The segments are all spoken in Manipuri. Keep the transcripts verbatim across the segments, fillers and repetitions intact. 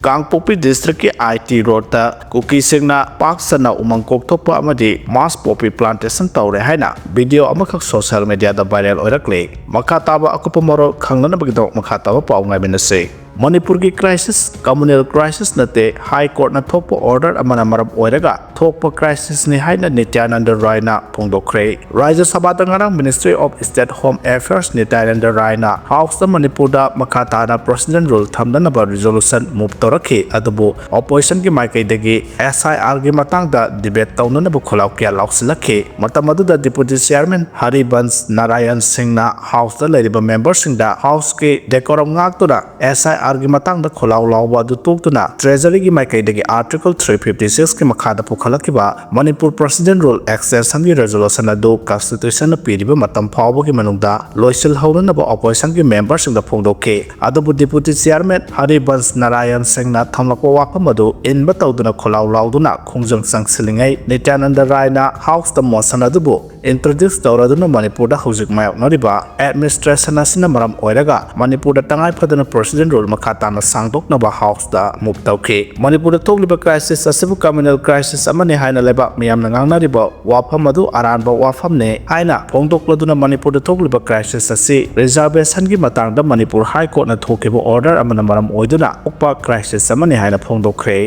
ꯀꯥꯡꯄꯣꯛꯄꯤ ꯗꯤꯁꯇ꯭ꯔꯤꯛꯀꯤ ꯑꯥꯏ ꯇꯤ ꯔꯣꯗꯇ ꯀꯨꯀꯤꯁꯤꯡꯅ ꯄꯥꯛ ꯁꯟꯅ ꯎꯃꯪ ꯀꯣꯛꯊꯣꯛꯄ ꯑꯃꯗꯤ mass poppy plantation ꯇꯧꯔꯦ ꯍꯥꯏꯅ ꯚꯤꯗꯤꯑꯣ ꯑꯃꯈꯛ ꯁꯣꯁꯤꯌꯦꯜ ꯃꯤꯗꯤꯌꯥꯗ ꯚꯥꯏꯔꯦꯜ ꯑꯣꯏꯔꯛꯂꯤ꯫ ꯃꯈꯥ ꯇꯥꯕ ꯑꯀꯨꯞꯄ ꯃꯔꯣꯜ ꯈꯪꯅꯅꯕꯒꯤꯗꯃꯛ ꯃꯈꯥ ꯇꯥꯕ ꯄꯥꯎ ꯉꯥꯏꯃꯤꯟꯅꯁꯤ꯫ ꯃꯅꯤꯄꯨꯔꯒꯤ ꯀ꯭ꯔꯥꯏꯁꯤꯁ ꯀꯝꯃꯨꯅꯦꯜ ꯀ꯭ꯔꯥꯏꯁꯤꯁ ꯅꯠꯇꯦ, ꯍꯥꯏ ꯀꯣꯔꯠꯅ ꯊꯣꯛꯄ ꯑꯣꯔꯗꯔ ꯑꯃꯅ ꯃꯔꯝ ꯑꯣꯏꯔꯒ ꯊꯣꯛꯄ ꯀ꯭ꯔꯥꯏꯁꯤꯁꯅꯤ ꯍꯥꯏꯅ ꯅꯤꯇ꯭ꯌꯥꯅꯟꯗ ꯔꯥꯏꯅ ꯐꯣꯡꯗꯣꯛꯈ꯭ꯔꯦ꯫ ꯔꯥꯖ꯭ꯌ ꯁꯚꯥꯗ ꯉꯔꯥꯡ Ministry of State Home Affairs ꯅꯤꯇ꯭ꯌꯥꯅꯟꯗ ꯔꯥꯏꯅ ꯍꯥꯎꯁꯇ ꯃꯅꯤꯄꯨꯔꯗ ꯃꯈꯥ ꯇꯥꯅ ꯄ꯭ꯔꯣꯁꯤꯗꯦꯟ ꯔꯨꯜ ꯊꯝꯅꯅꯕ ꯔꯤꯖꯣꯂꯨꯁꯟ ꯃꯨꯚ ꯇꯧꯔꯛꯈꯤ꯫ ꯑꯗꯨꯕꯨ ꯑꯣꯄꯣꯖꯤꯁꯟꯒꯤ ꯃꯥꯏꯀꯩꯗꯒꯤ ꯑꯦꯁ ꯑꯥꯏ ꯑꯥꯔꯒꯤ ꯃꯇꯥꯡꯗ ꯗꯤꯕꯦꯠ ꯇꯧꯅꯅꯕ ꯈꯣꯜꯂꯥꯎ ꯀꯌꯥ ꯂꯥꯎꯁꯤꯜꯂꯛꯈꯤ꯫ ꯃꯇꯝ ꯑꯗꯨꯗ ꯗꯤꯄꯨꯇꯤ ꯆꯤꯌꯥꯔꯃꯦꯟ ꯍꯔꯤꯕꯟꯁ ꯅꯥꯔꯥꯌꯟ ꯁꯤꯡꯅ ꯍꯥꯎꯁꯇ ꯂꯩꯔꯤꯕ ꯃꯦꯝꯕꯔꯁꯤꯡꯗ ꯍꯥꯎꯁꯀꯤ ꯗꯦꯀꯣꯔꯝ ꯉꯥꯛꯇꯨꯅ ꯑꯦꯁ ꯑꯥꯏ ꯑꯥꯔꯒꯤ ꯃꯇꯥꯡꯗ ꯈꯣꯜꯂꯥꯎ ꯂꯥꯎꯕ ꯑꯗꯨ ꯇꯣꯛꯇꯨꯅ ꯇ꯭ꯔꯦꯖꯔꯤꯒꯤ ꯃꯥꯏꯀꯩꯗꯒꯤ ꯑꯥꯔꯇꯤꯀꯜ ꯊ꯭ꯔꯤ ꯐꯤꯐꯇꯤ ꯁꯤꯛꯁꯀꯤ ꯃꯈꯥꯗ ꯄꯨꯈꯠꯂꯛꯈꯤꯕ ꯃꯅꯤꯄꯨꯔ ꯄ꯭ꯔꯣꯁꯤꯗꯦꯟ ꯔꯨꯜ ꯑꯦꯛꯁꯇꯦꯟꯁꯟꯒꯤ ꯔꯤꯖꯣꯂꯨꯁꯟ ꯑꯗꯨ ꯀꯟꯁꯇꯤꯇ꯭ꯌꯨꯁꯟꯅ ꯄꯤꯔꯤꯕ ꯃꯇꯝ ꯐꯥꯎꯕꯒꯤ ꯃꯅꯨꯡꯗ ꯂꯣꯏꯁꯤꯜꯍꯧꯅꯅꯕ ꯑꯣꯄꯣꯖꯤꯁꯟꯒꯤ ꯃꯦꯝꯕꯔꯁꯤꯡꯗ ꯐꯣꯡꯗꯣꯛꯈꯤ꯫ ꯑꯗꯨꯕꯨ ꯗꯤꯄꯨꯇꯤ ꯆꯤꯌꯥꯔꯃꯦꯟ ꯍꯔꯤꯕꯟꯁ ꯅꯥꯔꯥꯌꯟ ꯁꯤꯡꯅ ꯊꯝꯂꯛꯄ ꯋꯥꯐꯝ ꯑꯗꯨ ꯏꯟꯕ ꯇꯧꯗꯨꯅ ꯈꯣꯜꯂꯥꯎ ꯂꯥꯎꯗꯨꯅ ꯈꯣꯡꯖꯪ ꯆꯪꯁꯤꯜꯂꯤꯉꯩ ꯅꯤꯇ꯭ꯌꯥꯅꯟꯗ ꯔꯥꯏꯅ ꯍꯥꯎꯁꯇ ꯃꯣꯁꯟ ꯑꯗꯨꯕꯨ ꯏꯟꯇ꯭ꯔꯣꯗ꯭ꯌꯨꯁ ꯇꯧꯔꯗꯨꯅ ꯃꯅꯤꯄꯨꯔꯗ ꯍꯧꯖꯤꯛ ꯃꯥꯌꯣꯛꯅꯔꯤꯕ ꯑꯦꯗꯃꯤꯅꯤꯁꯇ꯭ꯔꯦꯁꯟ ꯑꯁꯤꯅ ꯃꯔꯝ ꯑꯣꯏꯔꯒ ꯃꯅꯤꯄꯨꯔꯗ ꯇꯉꯥꯏ ꯐꯗꯅ ꯄ꯭ꯔꯣꯁꯤꯗꯦꯟ ꯔꯨꯜ ꯃꯈꯥ ꯇꯥꯅ ꯁꯥꯡꯗꯣꯛꯅꯕ ꯍꯥꯎꯁꯇ ꯃꯨꯚ ꯇꯧꯈꯤ꯫ ꯃꯅꯤꯄꯨꯔꯗ ꯊꯣꯛꯂꯤꯕ ꯀ꯭ꯔꯥꯏꯁꯤꯁ ꯑꯁꯤꯕꯨ ꯀꯝꯃꯨꯅꯦꯜ ꯀ꯭ꯔꯥꯏꯁꯤꯁ ꯑꯃꯅꯤ ꯍꯥꯏꯅ ꯂꯩꯕꯥꯛ ꯃꯤꯌꯥꯝꯅ ꯉꯥꯡꯅꯔꯤꯕ ꯋꯥꯐꯝ ꯑꯗꯨ ꯑꯔꯥꯟꯕ ꯋꯥꯐꯝꯅꯤ ꯍꯥꯏꯅ ꯐꯣꯡꯗꯣꯛꯂꯗꯨꯅ ꯃꯅꯤꯄꯨꯔꯗ ꯊꯣꯛꯂꯤꯕ ꯀ꯭ꯔꯥꯏꯁꯤꯁ ꯑꯁꯤ ꯔꯤꯖꯥꯔꯕꯦꯁꯟꯒꯤ ꯃꯇꯥꯡꯗ ꯃꯅꯤꯄꯨꯔ ꯍꯥꯏ ꯀꯣꯔꯠꯅ ꯊꯣꯛꯈꯤꯕ ꯑꯣꯔꯗꯔ ꯑꯃꯅ ꯃꯔꯝ ꯑꯣꯏꯗꯨꯅ ꯊꯣꯛꯄ ꯀ꯭ꯔꯥꯏꯁꯤꯁ ꯑꯃꯅꯤ ꯍꯥꯏꯅ ꯐꯣꯡꯗꯣꯛꯈ꯭ꯔꯦ꯫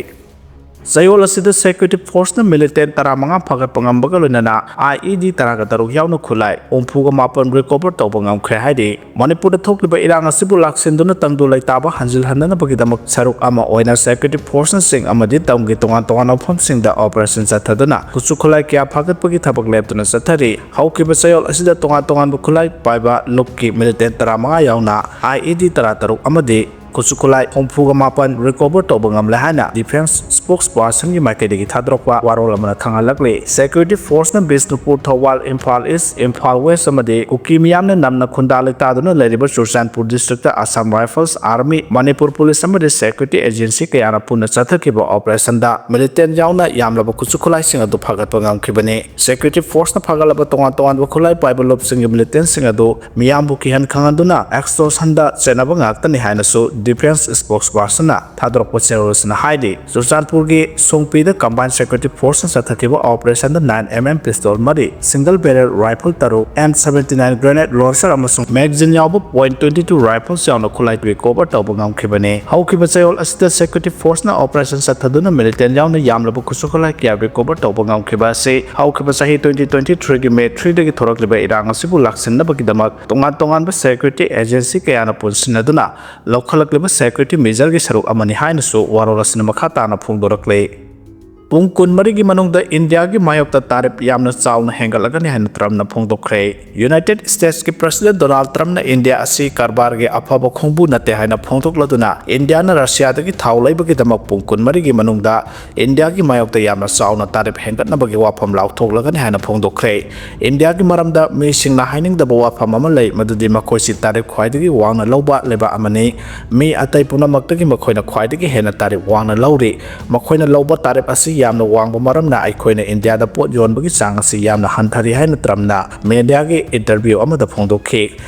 ꯆꯌꯣꯜ ꯑꯁꯤꯗ ꯁꯦꯀ꯭ꯌꯨꯔꯤꯇꯤ ꯐꯣꯔꯁꯅ ꯃꯤꯂꯤꯇꯦꯟ ꯇꯔꯥꯃꯉꯥ ꯐꯥꯒꯠꯄ ꯉꯝꯕꯒ ꯂꯣꯏꯅꯅ ꯑꯥꯏ ꯏ ꯗꯤ ꯇꯔꯥꯒ ꯇꯔꯨꯛ ꯌꯥꯎꯅ ꯈꯨꯠꯂꯥꯏ ꯍꯨꯝꯐꯨꯒ ꯃꯥꯄꯟ ꯔꯤꯀꯣꯚꯔ ꯇꯧꯕ ꯉꯝꯈ꯭ꯔꯦ ꯍꯥꯏꯔꯤ꯫ ꯃꯅꯤꯄꯨꯔꯗ ꯊꯣꯛꯂꯤꯕ ꯏꯔꯥꯡ ꯑꯁꯤꯕꯨ ꯂꯥꯛꯁꯤꯟꯗꯨꯅ ꯇꯪꯗꯨ ꯂꯩꯇꯥꯕ ꯍꯟꯖꯤꯜꯍꯟꯅꯅꯕꯒꯤꯗꯃꯛ ꯁꯔꯨꯛ ꯑꯃ ꯑꯣꯏꯅ ꯁꯦꯀ꯭ꯌꯨꯔꯤꯇꯤ ꯐꯣꯔꯁꯅꯁꯤꯡ ꯑꯃꯗꯤ ꯇꯝꯒꯤ ꯇꯣꯉꯥꯟ ꯇꯣꯉꯥꯟꯕ ꯃꯐꯝꯁꯤꯡꯗ ꯑꯣꯄꯔꯦꯁꯟ ꯆꯠꯊꯗꯨꯅ ꯈꯨꯠꯁꯨ ꯈꯨꯠꯂꯥꯏ ꯀꯌꯥ ꯐꯥꯒꯠꯄꯒꯤ ꯊꯕꯛ ꯂꯦꯞꯇꯅ ꯆꯠꯊꯔꯤ꯫ ꯍꯧꯈꯤꯕ ꯆꯌꯣꯜ ꯑꯁꯤꯗ ꯇꯣꯉꯥꯟ ꯇꯣꯉꯥꯟꯕ ꯈꯨꯠꯂꯥꯏ ꯄꯥꯏꯕ ꯂꯨꯞꯀꯤ ꯃꯤꯂꯤꯇꯦꯟ ꯇꯔꯥꯃꯉꯥ ꯌꯥꯎꯅ ꯑꯥꯏ ꯏ ꯗꯤ ꯇꯔꯥꯇꯔꯨꯛ ꯑꯃꯗꯤ ꯈꯨꯠꯁꯨ ꯈꯨꯠꯂꯥꯏ ꯍꯨꯝꯐꯨꯒ ꯃꯥꯄꯟ ꯔꯤꯀꯣꯚꯔ ꯇꯧꯕ ꯉꯝꯂꯦ ꯍꯥꯏꯅ ꯗꯤꯐꯦꯟꯁ ꯁ꯭ꯄꯣꯛꯁ ꯄꯥꯔꯁꯟꯒꯤ ꯃꯥꯏꯀꯩꯗꯒꯤ ꯊꯥꯗꯣꯔꯛꯄ ꯋꯥꯔꯣꯜ ꯑꯃꯅ ꯈꯪꯍꯜꯂꯛꯂꯤ꯫ ꯁꯦꯀ꯭ꯌꯨꯔꯤꯇꯤ ꯐꯣꯔꯁꯅ ꯕꯤꯁꯅꯨꯄꯨꯔ, ꯊꯧꯕꯥꯜ, ꯏꯝꯐꯥꯜ ꯏꯁ, ꯏꯝꯐꯥꯜ ꯋꯦꯁ ꯑꯃꯗꯤ ꯀꯨꯀꯤ ꯃꯤꯌꯥꯝꯅ ꯅꯝꯅ ꯈꯨꯟꯗꯥ ꯂꯩꯇꯥꯗꯨꯅ ꯂꯩꯔꯤꯕ Churachandpur district Assam rifles, army, Manipur police ꯑꯃꯗꯤ ꯁꯦꯀ꯭ꯌꯨꯔꯤꯇꯤ ꯑꯦꯖꯦꯟꯁꯤ ꯀꯌꯥꯅ ꯄꯨꯟꯅ ꯆꯠꯊꯈꯤꯕ ꯑꯣꯄꯔꯦꯁꯟꯗ ꯃꯤꯂꯤꯇꯦꯟ ꯌꯥꯎꯅ ꯌꯥꯝꯂꯕ ꯈꯨꯠꯁꯨ ꯈꯨꯠꯂꯥꯏꯁꯤꯡ ꯑꯗꯨ ꯐꯒꯠꯄ ꯉꯝꯈꯤꯕꯅꯤ꯫ ꯁꯦꯀ꯭ꯌꯨꯔꯤꯇꯤ ꯐꯣꯔꯁꯅ ꯐꯒꯠꯂꯕ ꯇꯣꯉꯥꯟ ꯇꯣꯉꯥꯟꯕ ꯈꯨꯠꯂꯥꯏ ꯄꯥꯏꯕ ꯂꯨꯞꯁꯤꯡꯒꯤ ꯃꯤꯂꯤꯇꯦꯟꯁꯤꯡ ꯑꯗꯨ ꯃꯤꯌꯥꯝꯕꯨ ꯀꯤꯍꯟ ꯈꯪꯍꯟꯗꯨꯅ ꯑꯦꯛꯁꯇꯣꯔꯁꯟꯗ ꯆꯦꯟꯅꯕ ꯉꯥꯛꯇꯅꯤ ꯍꯥꯏꯅꯁꯨ Defense spokespersonꯅ ꯊꯥꯗꯣꯔꯛꯄ ꯆꯦꯔꯣꯜ ꯑꯁꯤꯅ ꯍꯥꯏꯔꯤ꯫ ꯆꯨꯔꯆꯥꯟꯄꯨꯔꯒꯤ ꯁꯣꯡꯄꯤꯗ combined security forceꯅ ꯆꯠꯊꯈꯤꯕ operationꯗ nine M M pistol ꯃꯔꯤ, single barrel rifle ꯇꯔꯨꯛ, M seventy nine grenade launcher ꯑꯃꯁꯨꯡ magazine ꯌꯥꯎꯕ point twenty two rifles ꯌꯥꯎꯅ ꯈꯨꯠꯂꯥꯏ recover ꯇꯧꯕ ꯉꯝꯈꯤꯕꯅꯤ꯫ ꯍꯧꯈꯤꯕ ꯆꯌꯣꯜ ꯑꯁꯤꯗ security forceꯅ operation ꯆꯠꯊꯗꯨꯅ militant ꯌꯥꯎꯅ ꯌꯥꯝꯂꯕ ꯈꯨꯠꯁꯨ ꯈꯨꯠꯂꯥꯏ ꯀꯌꯥ recover ꯇꯧꯕ ꯉꯝꯈꯤꯕ ꯑꯁꯤ ꯍꯧꯈꯤꯕ ꯆꯍꯤ twenty twenty threeꯒꯤ May threeꯗꯒꯤ ꯊꯣꯔꯛꯂꯤꯕ ꯏꯔꯥꯡ ꯑꯁꯤꯕꯨ ꯂꯥꯛꯁꯤꯟꯅꯕꯒꯤꯗꯃꯛ ꯇꯣꯉꯥꯟ ꯇꯣꯉꯥꯟꯕ security agency ꯀꯌꯥꯅ ꯄꯨꯟꯁꯤꯟꯅꯗꯨꯅ ꯂꯧꯈꯠꯂꯛꯂꯤꯕ security measureꯒꯤ ꯁꯔꯨꯛ ꯑꯃꯅꯤ ꯍꯥꯏꯅꯁꯨ ꯋꯥꯔꯣꯜ ꯑꯁꯤꯅ ꯃꯈꯥ ꯇꯥꯅ ꯐꯣꯡꯗꯣꯔꯛꯂꯤ꯫ ꯄꯨꯡ ꯀꯨꯟꯃꯔꯤꯒꯤ ꯃꯅꯨꯡꯗ ꯏꯟꯗꯤꯌꯥꯒꯤ ꯃꯥꯌꯣꯛꯇ ꯇꯥꯔꯤꯐ ꯌꯥꯝꯅ ꯆꯥꯎꯅ ꯍꯦꯟꯒꯠꯂꯒꯅꯤ ꯍꯥꯏꯅ ꯇ꯭ꯔꯝꯞꯅ ꯐꯣꯡꯗꯣꯛꯈ꯭ꯔꯦ꯫ ꯌꯨꯅꯥꯏꯇꯦꯗ ꯁ꯭ꯇꯦꯠꯁꯀꯤ ꯄ꯭ꯔꯁꯤꯗꯦꯟꯠ ꯗꯣꯅꯥꯜꯗ ꯇ꯭ꯔꯝꯞꯅ ꯏꯟꯗꯤꯌꯥ ꯑꯁꯤ ꯀꯔꯕꯥꯔꯒꯤ ꯑꯐꯕ ꯈꯣꯡꯕꯨ ꯅꯠꯇꯦ ꯍꯥꯏꯅ ꯐꯣꯡꯗꯣꯛꯂꯗꯨꯅ, ꯏꯟꯗꯤꯌꯥꯅ ꯔꯁꯤꯌꯥꯗꯒꯤ ꯊꯥꯎ ꯂꯩꯕꯒꯤꯗꯃꯛ ꯄꯨꯡ ꯀꯨꯟꯃꯔꯤꯒꯤ ꯃꯅꯨꯡꯗ ꯏꯟꯗꯤꯌꯥꯒꯤ ꯃꯥꯌꯣꯛꯇ ꯌꯥꯝꯅ ꯆꯥꯎꯅ ꯇꯥꯔꯤꯐ ꯍꯦꯟꯒꯠꯅꯕꯒꯤ ꯋꯥꯐꯝ ꯂꯥꯎꯊꯣꯛꯂꯒꯅꯤ ꯍꯥꯏꯅ ꯐꯣꯡꯗꯣꯛꯈ꯭ꯔꯦ꯫ ꯏꯟꯗꯤꯌꯥꯒꯤ ꯃꯔꯝꯗ ꯃꯤꯁꯤꯡꯅ ꯍꯥꯏꯅꯤꯡꯗꯕ ꯋꯥꯐꯝ ꯑꯃ ꯂꯩ, ꯃꯗꯨꯗꯤ ꯃꯈꯣꯏꯁꯤ ꯇꯥꯔꯤꯐ ꯈ꯭ꯋꯥꯏꯗꯒꯤ ꯋꯥꯡꯅ ꯂꯧꯕ ꯂꯩꯕꯥꯛ ꯑꯃꯅꯤ꯫ ꯃꯤ ꯑꯇꯩ ꯄꯨꯝꯅꯃꯛꯇꯒꯤ ꯃꯈꯣꯏꯅ ꯈ꯭ꯋꯥꯏꯗꯒꯤ ꯍꯦꯟꯅ ꯇꯥꯔꯤꯐ ꯋꯥꯡꯅ ꯂꯧꯔꯤ꯫ ꯃꯈꯣꯏꯅ ꯂꯧꯕ ꯇꯥꯔꯤꯐ ꯑꯁꯤ ꯌꯥꯝꯅ ꯋꯥꯡꯕ ꯃꯔꯝꯅ ꯑꯩꯈꯣꯏꯅ ꯏꯟꯗꯤꯌꯥꯗ ꯄꯣꯠ ꯌꯣꯟꯕꯒꯤ ꯆꯥꯡ ꯑꯁꯤ ꯌꯥꯝꯅ ꯍꯟꯊꯔꯤ ꯍꯥꯏꯅ ꯇ꯭ꯔꯝꯞꯅ ꯃꯦꯗꯤꯌꯥꯒꯤ interview ꯑꯃꯗ ꯐꯣꯡꯗꯣꯛꯈꯤ꯫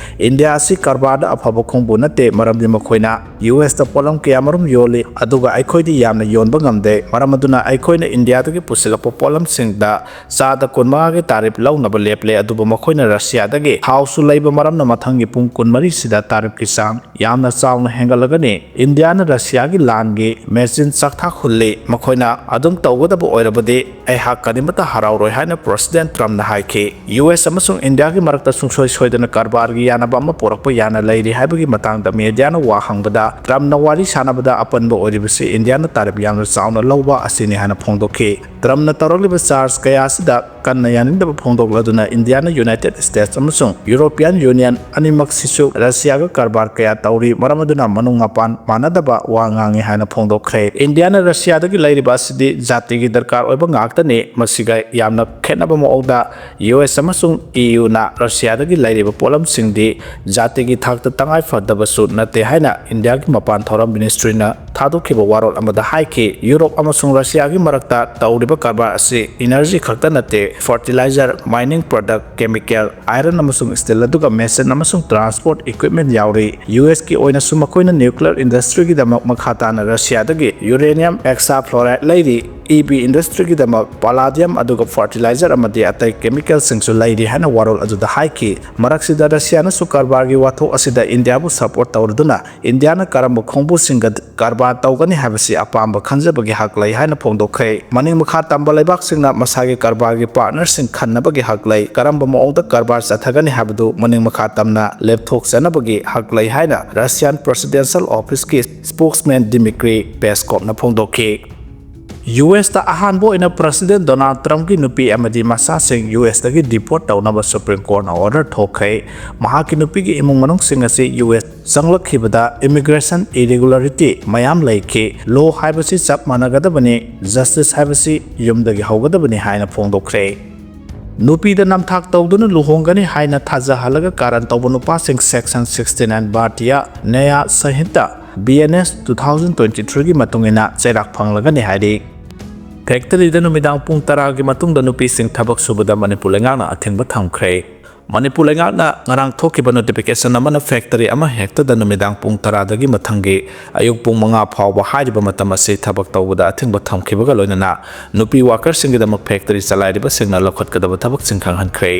ꯏꯟꯗꯤꯌꯥ ꯑꯁꯤ ꯀꯔꯕꯥꯔꯗ ꯑꯐꯕ ꯈꯣꯡꯕꯨ ꯅꯠꯇꯦ, ꯃꯔꯝꯗꯤ ꯃꯈꯣꯏꯅ ꯌꯨ ꯑꯦꯁꯇ ꯄꯣꯠꯂꯝ ꯀꯌꯥꯃꯔꯨꯝ ꯌꯣꯜꯂꯤ, ꯑꯗꯨꯒ ꯑꯩꯈꯣꯏꯗꯤ ꯌꯥꯝꯅ ꯌꯣꯟꯕ ꯉꯝꯗꯦ꯫ ꯃꯔꯝ ꯑꯗꯨꯅ ꯑꯩꯈꯣꯏꯅ ꯏꯟꯗꯤꯌꯥꯗꯒꯤ ꯄꯨꯁꯤꯜꯂꯛꯄ ꯄꯣꯠꯂꯝꯁꯤꯡꯗ ꯆꯥꯗ ꯀꯨꯟꯃꯉꯥꯒꯤ ꯇꯥꯔꯤꯐ ꯂꯧꯅꯕ ꯂꯦꯞꯂꯦ, ꯑꯗꯨꯕꯨ ꯃꯈꯣꯏꯅ ꯔꯁꯤꯌꯥꯗꯒꯤ ꯊꯥꯎꯁꯨ ꯂꯩꯕ ꯃꯔꯝꯅ ꯃꯊꯪꯒꯤ ꯄꯨꯡ ꯀꯨꯟꯃꯔꯤꯁꯤꯗ ꯇꯥꯔꯤꯐꯀꯤ ꯆꯥꯡ ꯌꯥꯝꯅ ꯆꯥꯎꯅ ꯍꯦꯟꯒꯠꯂꯒꯅꯤ꯫ ꯏꯟꯗꯤꯌꯥꯅ ꯔꯁꯤꯌꯥꯒꯤ ꯂꯥꯟꯒꯤ ꯃꯦꯆꯤꯟ ꯆꯥꯛꯊꯥꯛ ꯍꯨꯜꯂꯤ, ꯃꯈꯣꯏꯅ ꯑꯗꯨꯝ ꯇꯧꯒꯗꯕ ꯑꯣꯏꯔꯕꯗꯤ ꯑꯩꯍꯥꯛ ꯀꯔꯤꯃꯠꯇ ꯍꯔꯥꯎꯔꯣꯏ ꯍꯥꯏꯅ ꯄ꯭ꯔꯁꯤꯗꯦꯟꯠ ꯇ꯭ꯔꯝꯞꯅ ꯍꯥꯏꯈꯤ꯫ ꯌꯨ ꯑꯦꯁ ꯑꯃꯁꯨꯡ ꯏꯟꯗꯤꯌꯥꯒꯤ ꯃꯔꯛꯇ ꯁꯨꯡꯁꯣꯏ ꯁꯣꯏꯗꯅ ꯀꯔꯕꯥꯔꯒꯤ ꯌꯥꯅꯕ ꯑꯃ ꯄꯨꯔꯛꯄ ꯌꯥꯅ ꯂꯩꯔꯤ ꯍꯥꯏꯕꯒꯤ ꯃꯇꯥꯡꯗ ꯃꯦꯗꯤꯌꯥꯅ ꯋꯥ ꯍꯪꯕꯗ, ꯇ꯭ꯔꯝꯞꯅ ꯋꯥꯔꯤ ꯁꯥꯅꯕꯗ ꯑꯄꯟꯕ ꯑꯣꯏꯔꯤꯕꯁꯤ ꯏꯟꯗꯤꯌꯥꯅ ꯇꯥꯔꯤꯐ ꯌꯥꯝꯅ ꯆꯥꯎꯅ ꯂꯧꯕ ꯑꯁꯤꯅꯤ ꯍꯥꯏꯅ ꯐꯣꯡꯗꯣꯛꯈꯤ꯫ ꯇ꯭ꯔꯝꯞꯅ ꯇꯧꯔꯛꯂꯤꯕ ꯆꯥꯔꯖ ꯀꯌꯥ ꯑꯁꯤꯗ ꯀꯟꯅ ꯌꯥꯅꯤꯡꯗꯕ ꯐꯣꯡꯗꯣꯛꯂꯗꯨꯅ, ꯏꯟꯗꯤꯌꯥꯅ ꯌꯨꯅꯥꯏꯇꯦꯗ ꯁ꯭ꯇꯦꯠꯁ ꯑꯃꯁꯨꯡ ꯌꯨꯔꯣꯄꯤꯌꯥꯟ ꯌꯨꯅꯤꯌꯟ ꯑꯅꯤꯃꯛꯁꯤꯁꯨ ꯔꯁꯤꯌꯥꯒ ꯀꯔꯕꯥꯔ ꯀꯌꯥ ꯇꯧꯔꯤ, ꯃꯔꯝ ꯑꯗꯨꯅ ꯃꯅꯨꯡ ꯃꯄꯥꯟ ꯃꯥꯟꯅꯗꯕ ꯋꯥ ꯉꯥꯡꯉꯤ ꯍꯥꯏꯅ ꯐꯣꯡꯗꯣꯛꯈ꯭ꯔꯦ꯫ ꯏꯟꯗꯤꯌꯥꯅ ꯔꯁꯤꯌꯥꯗꯒꯤ ꯂꯩꯔꯤꯕ ꯑꯁꯤꯗꯤ ꯖꯥꯇꯤꯒꯤ ꯗꯔꯀꯥꯔ ꯑꯣꯏꯕ ꯉꯥꯛꯇꯅꯤ꯫ ꯃꯁꯤꯒ ꯌꯥꯝꯅ ꯈꯦꯠꯅꯕ ꯃꯑꯣꯡꯗ, ꯌꯨ ꯑꯦꯁ ꯑꯃꯁꯨꯡ ꯏ ꯌꯨꯅ ꯔꯁꯤꯌꯥꯗꯒꯤ ꯂꯩꯔꯤꯕ ꯄꯣꯠꯂꯝꯁꯤꯡꯗꯤ ꯖꯥꯇꯤꯒꯤ ꯊꯥꯛꯇ ꯇꯉꯥꯏ ꯐꯗꯕꯁꯨ ꯅꯠꯇꯦ ꯍꯥꯏꯅ ꯏꯟꯗꯤꯌꯥꯒꯤ ꯃꯄꯥꯟ ꯊꯧꯔꯝ ꯃꯤꯅꯤꯁꯇ꯭ꯔꯤꯅ ꯊꯥꯗꯣꯛꯈꯤꯕ ꯋꯥꯔꯣꯜ ꯑꯃꯗ ꯍꯥꯏꯈꯤ, ꯌꯨꯔꯣꯞ ꯑꯃꯁꯨꯡ ꯔꯁꯤꯌꯥꯒꯤ ꯃꯔꯛꯇ ꯇꯧꯔꯤꯕ ꯀꯔꯕꯥꯔ ꯑꯁꯤ ꯏꯅꯔꯖꯤ ꯈꯛꯇ ꯅꯠꯇꯦ, fertiliser, mining product, chemical, iron ꯑꯃꯁꯨꯡ ꯁ꯭ꯇꯤꯜ, ꯑꯗꯨꯒ ꯃꯦꯁꯤꯟ ꯑꯃꯁꯨꯡ ꯇ꯭ꯔꯥꯟꯁꯄꯣꯔꯠ ꯏꯀ꯭ꯋꯤꯞꯃꯦꯟ ꯌꯥꯎꯔꯤ꯫ ꯌꯨ ꯑꯦꯁꯀꯤ ꯑꯣꯏꯅꯁꯨ ꯃꯈꯣꯏꯅ ꯅ꯭ꯌꯨꯀ꯭ꯂꯤꯌꯔ ꯏꯟꯗꯁꯇ꯭ꯔꯤꯒꯤꯗꯃꯛ ꯃꯈꯥ ꯇꯥꯅ ꯔꯁꯤꯌꯥꯗꯒꯤ ꯌꯨꯔꯦꯅꯤꯌꯝ ꯑꯦꯛꯁꯥꯐ꯭ꯂꯣꯔꯥꯏꯗ ꯂꯩꯔꯤ꯫ ꯏ ꯚꯤ ꯏꯟꯗꯁꯇ꯭ꯔꯤꯒꯤꯗꯃꯛ ꯄꯥꯂꯥꯗꯤꯌꯝ ꯑꯗꯨꯒ ꯐꯔꯇꯤꯂꯥꯏꯖꯔ ꯑꯃꯗꯤ ꯑꯇꯩ ꯀꯦꯃꯤꯀꯦꯜꯁꯤꯡꯁꯨ ꯂꯩꯔꯤ ꯍꯥꯏꯅ ꯋꯥꯔꯣꯜ ꯑꯗꯨꯗ ꯍꯥꯏꯈꯤ꯫ ꯃꯔꯛꯁꯤꯗ ꯔꯁꯤꯌꯥꯅꯁꯨ ꯀꯔꯕꯥꯔꯒꯤ ꯋꯥꯊꯣꯛ ꯑꯁꯤꯗ ꯏꯟꯗꯤꯌꯥꯕꯨ ꯁꯄꯣꯔꯠ ꯇꯧꯔꯗꯨꯅ ꯏꯟꯗꯤꯌꯥꯅ ꯀꯔꯝꯕ ꯈꯣꯡꯕꯨꯁꯤꯡꯒ ꯀꯔꯕꯥꯔ ꯇꯧꯒꯅꯤ ꯍꯥꯏꯕꯁꯤ ꯑꯄꯥꯝꯕ ꯈꯟꯖꯕꯒꯤ ꯍꯛ ꯂꯩ ꯍꯥꯏꯅ ꯐꯣꯡꯗꯣꯛꯈ꯭ꯔꯦ꯫ ꯃꯅꯤꯡ ꯃꯈꯥ ꯇꯝꯕ ꯂꯩꯕꯥꯛꯁꯤꯡꯅ ꯃꯁꯥꯒꯤ ꯀꯔꯕꯥꯔꯒꯤ ꯄꯥꯔꯠꯅꯔꯁꯤꯡ ꯈꯟꯅꯕꯒꯤ ꯍꯛ ꯂꯩ꯫ ꯀꯔꯝꯕ ꯃꯑꯣꯡꯗ ꯀꯔꯕꯥꯔ ꯆꯠꯊꯒꯅꯤ ꯍꯥꯏꯕꯗꯨ ꯃꯅꯤꯡ ꯃꯈꯥ ꯇꯝꯅ ꯂꯦꯞꯊꯣꯛꯆꯅꯕꯒꯤ ꯍꯛ ꯂꯩ ꯍꯥꯏꯅ ꯔꯁꯤꯌꯥꯟ ꯄ꯭ꯔꯦꯁꯤꯗꯦꯟꯁꯤꯌꯦꯜ ꯑꯣꯐꯤꯁꯀꯤ ꯁ꯭ꯄꯣꯛꯁꯃꯦꯟ ꯗꯤꯃꯤꯇ꯭ꯔꯤ ꯄꯦꯁꯀꯣꯞꯅ ꯐꯣꯡꯗꯣꯛꯈꯤ꯫ ꯌꯨ ꯑꯦꯁꯇ ꯑꯍꯥꯟꯕ ꯑꯣꯏꯅ ꯄ꯭ꯔꯦꯁꯤꯗꯦꯟ ꯗꯣꯅꯥꯜꯗ ꯇ꯭ꯔꯝꯞꯀꯤ ꯅꯨꯄꯤ ꯑꯃꯗꯤ ꯃꯆꯥꯁꯤꯡ ꯌꯨ ꯑꯦꯁꯇꯒꯤ ꯗꯤꯄꯣꯔꯠ ꯇꯧꯅꯕ ꯁꯨꯄ꯭ꯔꯤꯝ ꯀꯣꯔꯠꯅ ꯑꯣꯔꯗꯔ ꯊꯣꯛꯈ꯭ꯔꯦ꯫ ꯃꯍꯥꯛꯀꯤ ꯅꯨꯄꯤꯒꯤ ꯏꯃꯨꯡ ꯃꯅꯨꯡꯁꯤꯡ ꯑꯁꯤ ꯌꯨ ꯑꯦꯁ ꯆꯪꯂꯛꯈꯤꯕꯗ ꯏꯃꯤꯒ꯭ꯔꯦꯁꯟ ꯏꯔꯤꯒꯨꯂꯔꯤꯇꯤ ꯃꯌꯥꯝ ꯂꯩꯈꯤ꯫ ꯂꯣ ꯍꯥꯏꯕꯁꯤ ꯆꯞ ꯃꯥꯟꯅꯒꯗꯕꯅꯤ, ꯖꯁꯇꯤꯁ ꯍꯥꯏꯕꯁꯤ ꯌꯨꯝꯗꯒꯤ ꯍꯧꯒꯗꯕꯅꯤ ꯍꯥꯏꯅ ꯐꯣꯡꯗꯣꯛꯈ꯭ꯔꯦ꯫ ꯅꯨꯄꯤꯗ ꯅꯝꯊꯥꯛ ꯇꯧꯗꯨꯅ ꯂꯨꯍꯣꯡꯒꯅꯤ ꯍꯥꯏꯅ ꯊꯥꯖꯍꯜꯂꯒ ꯀꯥꯔꯟ ꯇꯧꯕ ꯅꯨꯄꯥꯁꯤꯡ section sixty nine Bharatiya Nyaya Sanhita, B N S, two thousand twenty ꯊ꯭ꯔꯤꯒꯤ ꯃꯇꯨꯡ ꯏꯟꯅ ꯆꯩꯔꯥꯛ ꯐꯪꯂꯒꯅꯤ ꯍꯥꯏꯔꯤ꯫ ꯐꯦꯛꯇꯔꯤꯗ ꯅꯨꯃꯤꯗꯥꯡ ꯄꯨꯡ ꯇꯔꯥꯒꯤ ꯃꯇꯨꯡꯗ ꯅꯨꯄꯤꯁꯤꯡ ꯊꯕꯛ ꯁꯨꯕꯗ ꯃꯅꯤꯄꯨꯔ ꯂꯩꯉꯥꯛꯅ ꯑꯊꯤꯡꯕ ꯊꯝꯈ꯭ꯔꯦ꯫ ꯃꯅꯤꯄꯨꯔ ꯂꯩꯉꯥꯛꯅ ꯉꯔꯥꯡ ꯊꯣꯛꯈꯤꯕ ꯅꯣꯇꯤꯐꯤꯀꯦꯁꯟ ꯑꯃꯅ ꯐꯦꯛꯇꯔꯤ ꯑꯃ ꯍꯦꯛꯇꯗ ꯅꯨꯃꯤꯗꯥꯡ ꯄꯨꯡ ꯇꯔꯥꯗꯒꯤ ꯃꯊꯪꯒꯤ ꯑꯌꯨꯛ ꯄꯨꯡ ꯃꯉꯥ ꯐꯥꯎꯕ ꯍꯥꯏꯔꯤꯕ ꯃꯇꯝ ꯑꯁꯤ ꯊꯕꯛ ꯇꯧꯕꯗ ꯑꯊꯤꯡꯕ ꯊꯝꯈꯤꯕꯒ ꯂꯣꯏꯅꯅ ꯅꯨꯄꯤ ꯋꯥꯀꯔꯁꯤꯡꯒꯤꯗꯃꯛ ꯐꯦꯛꯇꯔꯤ ꯆꯂꯥꯏꯔꯤꯕꯁꯤꯡꯅ ꯂꯧꯈꯠꯀꯗꯕ ꯊꯕꯛꯁꯤꯡ ꯈꯪꯍꯟꯈ꯭ꯔꯦ꯫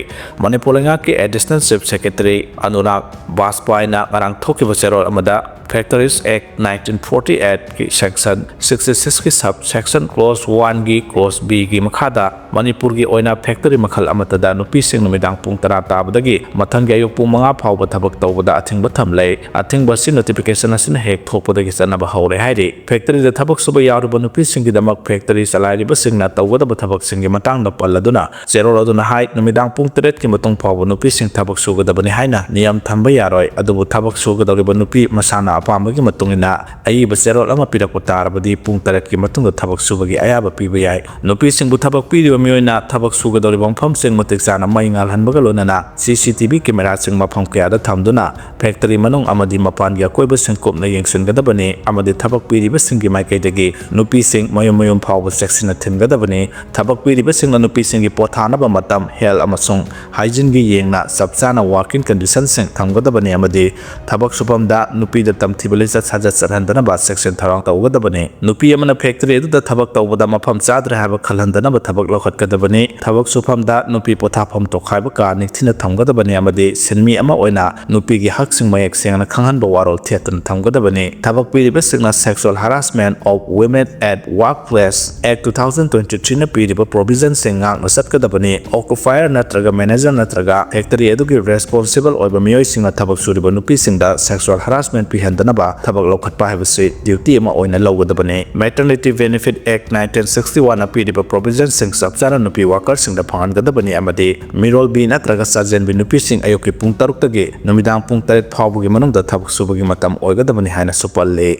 ꯃꯅꯤꯄꯨꯔ ꯂꯩꯉꯥꯛꯀꯤ ꯑꯦꯗꯤꯁꯅꯦꯜ ꯆꯤꯐ ꯁꯦꯀ꯭ꯔꯦꯇꯔꯤ ꯑꯅꯨꯔꯥꯒ ꯕꯥꯖꯄꯥꯏꯅ ꯉꯔꯥꯡ ꯊꯣꯛꯈꯤꯕ ꯆꯦꯔꯣꯜ ꯑꯃꯗ Factories Act nineteen forty-eightꯀꯤ section sixty-sixꯀꯤ sub section clause oneꯒꯤ clause Bꯒꯤ ꯃꯈꯥꯗ ꯃꯅꯤꯄꯨꯔꯒꯤ ꯑꯣꯏꯅ ꯐꯦꯛꯇꯔꯤ ꯃꯈꯜ ꯑꯃꯠꯇꯗ ꯅꯨꯄꯤꯁꯤꯡ ꯅꯨꯃꯤꯗꯥꯡ ꯄꯨꯡ ꯇꯔꯥ ꯇꯥꯕꯗꯒꯤ ꯃꯊꯪꯒꯤ ꯑꯌꯨꯛ ꯄꯨꯡ ꯃꯉꯥ ꯐꯥꯎꯕ ꯊꯕꯛ ꯇꯧꯕꯗ ꯑꯊꯤꯡꯕ ꯊꯝꯂꯦ꯫ ꯑꯊꯤꯡꯕ ꯑꯁꯤ ꯅꯣꯇꯤꯐꯤꯀꯦꯁꯟ ꯑꯁꯤꯅ ꯍꯦꯛ ꯊꯣꯛꯄꯗꯒꯤ ꯆꯠꯅꯕ ꯍꯧꯔꯦ ꯍꯥꯏꯔꯤ꯫ ꯐꯦꯛꯇꯔꯤꯗ ꯊꯕꯛ ꯁꯨꯕ ꯌꯥꯎꯔꯤꯕ ꯅꯨꯄꯤꯁꯤꯡꯒꯤꯗꯃꯛ ꯐꯦꯛꯇꯔꯤ ꯆꯂꯥꯏꯔꯤꯕꯁꯤꯡꯅ ꯇꯧꯒꯗꯕ ꯊꯕꯛꯁꯤꯡꯒꯤ ꯃꯇꯥꯡꯗ ꯄꯜꯂꯗꯨꯅ ꯆꯦꯔꯣꯜ ꯑꯗꯨꯅ ꯍꯥꯏ, ꯅꯨꯃꯤꯗꯥꯡ ꯄꯨꯡ ꯇꯔꯦꯠꯀꯤ ꯃꯇꯨꯡ ꯐꯥꯎꯕ ꯅꯨꯄꯤꯁꯤꯡ ꯊꯕꯛ ꯁꯨꯒꯗꯕꯅꯤ ꯍꯥꯏꯅ ꯅꯤꯌꯝ ꯊꯝꯕ ꯌꯥꯔꯣꯏ, ꯑꯗꯨꯕꯨ ꯊꯕꯛ ꯁꯨꯒꯗꯧꯔꯤꯕ ꯅꯨꯄꯤ ꯃꯁꯥꯅ ꯑꯄꯥꯝꯕꯒꯤ ꯃꯇꯨꯡ ꯏꯟꯅ ꯑꯏꯕ ꯆꯦꯔꯣꯜ ꯑꯃ ꯄꯤꯔꯛꯄ ꯇꯥꯔꯕꯗꯤ ꯄꯨꯡ ꯇꯔꯦꯠꯀꯤ ꯃꯇꯨꯡꯗ ꯊꯕꯛ ꯁꯨꯕꯒꯤ ꯑꯌꯥꯕ ꯄꯤꯕ ꯌꯥꯏ꯫ ꯅꯨꯄꯤꯁꯤꯡꯕꯨ ꯊꯕꯛ ꯄꯤꯔꯤꯕ ꯃꯤꯑꯣꯏꯅ ꯊꯕꯛ ꯁꯨꯒꯗꯧꯔꯤꯕ ꯃꯐꯝꯁꯤꯡ ꯃꯇꯤꯛ ꯆꯥꯅ ꯃꯩ ꯉꯥꯜꯍꯟꯕꯒ ꯂꯣꯏꯅꯅ ꯁꯤ ꯁꯤ ꯇꯤ ꯚꯤ ꯀꯦꯃꯦꯔꯥꯁꯤꯡ ꯃꯐꯝ ꯀꯌꯥꯗ ꯊꯝꯗꯨꯅ ꯐꯦꯛꯇꯔꯤ ꯃꯅꯨꯡ ꯑꯃꯗꯤ ꯃꯄꯥꯟꯒꯤ ꯑꯀꯣꯏꯕꯁꯤꯡ ꯀꯨꯞꯅ ꯌꯦꯡꯁꯤꯟꯒꯗꯕꯅꯤ ꯑꯃꯗꯤ ꯊꯕꯛ ꯄꯤꯔꯤꯕꯁꯤꯡꯒꯤ ꯃꯥꯏꯀꯩꯗꯒꯤ ꯅꯨꯄꯤꯁꯤꯡ ꯃꯌꯨꯝ ꯃꯌꯨꯝ ꯐꯥꯎꯕ ꯆꯦꯛꯁꯤꯟꯅ ꯊꯤꯟꯒꯗꯕꯅꯤ꯫ ꯊꯕꯛ ꯄꯤꯔꯤꯕꯁꯤꯡꯅ ꯅꯨꯄꯤꯁꯤꯡꯒꯤ ꯄꯣꯊꯥꯅꯕ ꯃꯇꯝ, ꯍꯦꯜꯊ ꯑꯃꯁꯨꯡ ꯍꯥꯏꯖꯤꯟꯒꯤ ꯌꯦꯡꯅ ꯆꯞ ꯆꯥꯅ ꯋꯥꯔꯀꯤꯡ ꯀꯟꯗꯤꯁꯟꯁꯤꯡ ꯊꯝꯒꯗꯕꯅꯤ ꯑꯃꯗꯤ ꯊꯕꯛ ꯁꯨꯐꯝꯗ ꯅꯨꯄꯤꯗ ꯇꯝꯊꯤꯕ ꯂꯤꯆꯠ ꯁꯥꯖꯠ ꯆꯠꯍꯟꯗꯅꯕ ꯆꯦꯛꯁꯤꯟ ꯊꯧꯔꯥꯡ ꯇꯧꯒꯗꯕꯅꯤ꯫ ꯅꯨꯄꯤ ꯑꯃꯅ ꯐꯦꯛꯇꯔꯤ ꯑꯗꯨꯗ ꯊꯕꯛ ꯇꯧꯕꯗ ꯃꯐꯝ ꯆꯥꯗ꯭ꯔꯦ ꯍꯥꯏꯕ ꯈꯜꯍꯟꯗꯅꯕ ꯊꯕꯛ ꯂꯧꯈꯠꯀꯗꯕꯅꯤ꯫ ꯊꯕꯛ ꯁꯨꯐꯝꯗ ꯅꯨꯄꯤ ꯄꯣꯊꯥꯐꯝ ꯇꯣꯈꯥꯏꯕ ꯀꯥ ꯅꯤꯡꯊꯤꯅ ꯊꯝꯒꯗꯕꯅꯤ ꯑꯃꯗꯤ ꯁꯤꯟꯃꯤ ꯑꯃ ꯑꯣꯏꯅ ꯅꯨꯄꯤꯒꯤ ꯍꯛꯁꯤꯡ ꯃꯌꯦꯛ ꯁꯦꯡꯅ ꯈꯪꯍꯟꯕ ꯋꯥꯔꯣꯜ ꯊꯦꯠꯇꯨꯅ ꯊꯝꯒꯗꯕꯅꯤ꯫ ꯊꯕꯛ ꯄꯤꯔꯤꯕꯁꯤꯡꯅ Sexual Harassment of Women at Workplace Act two thousand twenty-three ꯅ ꯄꯤꯔꯤꯕ ꯄ꯭ꯔꯣꯚꯤꯖꯟꯁꯤꯡ ꯉꯥꯛꯅ ꯆꯠꯀꯗꯕꯅꯤ꯫ ꯑꯣꯀꯨꯄꯥꯌꯔ ꯅꯠꯇ꯭ꯔꯒ ꯃꯦꯅꯦꯖꯔ ꯅꯠꯇ꯭ꯔꯒ ꯐꯦꯛꯇꯔꯤ ꯑꯗꯨꯒꯤ ꯔꯦꯁꯄꯣꯟꯁꯤꯕꯜ ꯑꯣꯏꯕ ꯃꯤꯑꯣꯏꯁꯤꯡꯅ ꯊꯕꯛ ꯁꯨꯔꯤꯕ ꯅꯨꯄꯤꯁꯤꯡꯗ ꯁꯦꯛꯁꯨꯑꯦꯜ ꯍꯔꯥꯁꯃꯦꯟ ꯄꯤꯍꯟꯗꯅꯕ ꯊꯕꯛ ꯂꯧꯈꯠꯄ ꯍꯥꯏꯕꯁꯤ ꯗ꯭ꯌꯨꯇꯤ ꯑꯃ ꯑꯣꯏꯅ ꯂꯧꯒꯗꯕꯅꯤ꯫ Maternity Benefit Act nineteen sixty-one ꯅ ꯄꯤꯔꯤꯕ ꯄ꯭ꯔꯣꯚꯤꯖꯟꯁꯤꯡ ꯆꯞ ꯆꯥꯅ ꯅꯨꯄꯤ ꯋꯥꯔꯀꯔꯁꯤꯡꯗ ꯐꯪꯍꯟꯒꯗꯕꯅꯤ ꯑꯃꯗꯤ ꯃꯤꯔꯣꯜꯕꯤ ꯅꯠꯇ꯭ꯔꯒ ꯆꯥꯖꯦꯟꯕꯤ ꯅꯨꯄꯤꯁꯤꯡ ꯑꯌꯨꯛꯀꯤ ꯄꯨꯡ ꯇꯔꯨꯛꯇꯒꯤ ꯅꯨꯃꯤꯗꯥꯡ ꯄꯨꯡ ꯇꯔꯦꯠ ꯐꯥꯎꯕꯒꯤ ꯃꯅꯨꯡꯗ ꯊꯕꯛ ꯁꯨꯕꯒꯤ ꯃꯇꯝ ꯑꯣꯏꯒꯗꯕꯅꯤ ꯍꯥꯏꯅꯁꯨ ꯄꯜꯂꯤ꯫